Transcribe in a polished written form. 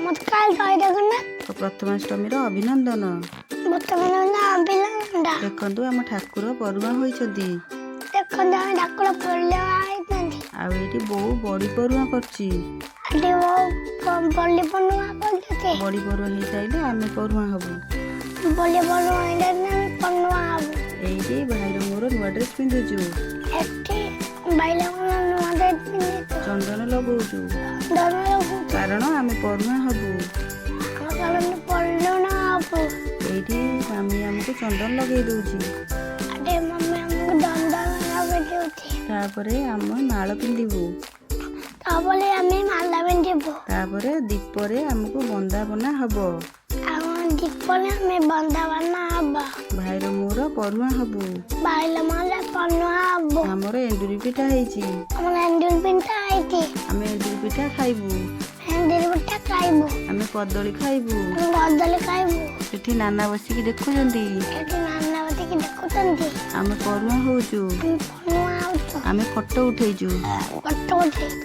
ନମସ୍କାର, ଜୟ ଜଗନ୍ନାଥ। ପ୍ରଥମାଷ୍ଟମୀର ଅଭିନନ୍ଦନ। ବର୍ତ୍ତମାନ ଅଭିନନ୍ଦନ। ଦେଖନ୍ତୁ, ଆମ ଠାକୁର ପରୁଆଁ ହୋଇଛନ୍ତି। ଦେଖନ୍ତୁ, ଆମେ ଠାକୁର ପରୁଆଁ ହେଇଛନ୍ତି। ଆଉ ଏଇଠି ବୋଉ ବଡ଼ି ପରୁଆଁ କରୁଛି। ଏଠି ବୋଉ ବଲି ପରୁଆଁ କରୁଛନ୍ତି। ବଡ଼ି ପରୁଆଁ ହେଇସାରିଲେ ଆମେ ପରୁଆଁ ହବୁ। ବଲି ପରୁଆଁ ହେଇସାରିଲେ ଆମେ ପରୁଆଁ ହବୁ। ଏଇଠି ଭାଇର ମୋର ନୂଆ ଡ୍ରେସ୍ ପିନ୍ଧୁଛୁ। ଏଠି ଭାଇର ମୋର ନୂଆ ଡ୍ରେସ୍ ପିନ୍ଧିଛୁ। ଚନ୍ଦନ ଲଗଉଛୁ। ଡର ଲଗୁଛୁ। କାରଣ ଆମେ ପରୁଆଁ ହବୁ। ଆମ କାରଣ ପରୁଆଁ ହବୁ। ଏଇଠି ମାମି ଆମକୁ ଚନ୍ଦନ ଲଗେଇ ଦଉଛି। ଏଠି ମମି ଆମକୁ ଚନ୍ଦନ ଲଗେଇ ଦେଉଛି। ତାପରେ ଆମେ ମାଳ ପିନ୍ଧିବୁ। ତାପରେ ଆମେ ମାଲା ପିନ୍ଧିବୁ। ତାପରେ ଦୀପରେ ଆମକୁ ବନ୍ଦାପନା ହବ। ଆଉ ଦୀପରେ ଆମେ ବନ୍ଦାପନା ହବ। ଭାଇର ମୋର ପରୁଆଁ ହବୁ। ଭାଇର ମୋର ପରୁଆଁ ହବୁ। ଆମର ଏଣ୍ଡୁରି ପିଠା ହେଇଛି। ଆମର ଏଣ୍ଡୁରି ପିଠା ହେଇଛି। ଆମେ ଏଣ୍ଡୁରି ପିଠା ଖାଇବୁ। ଏଣ୍ଡୁରି ପିଠା ଖାଇବୁ। ଆମେ କଦଳୀ ଖାଇବୁ। ଆମେ କଦଳୀ ଖାଇବୁ। ସେଠି ନାନା ବସିକି ଦେଖୁଛନ୍ତି। ଏଠି ନାନା ବସିକି ଦେଖୁଛନ୍ତି। ଆମେ ପରୁଆଁ ହଉଛୁ। ଆମେ ପରୁଆଁ ହଉଛୁ। ଆମେ ଫଟୋ ଉଠେଇଛୁ। ଫଟୋ ଉଠେଇଛୁ।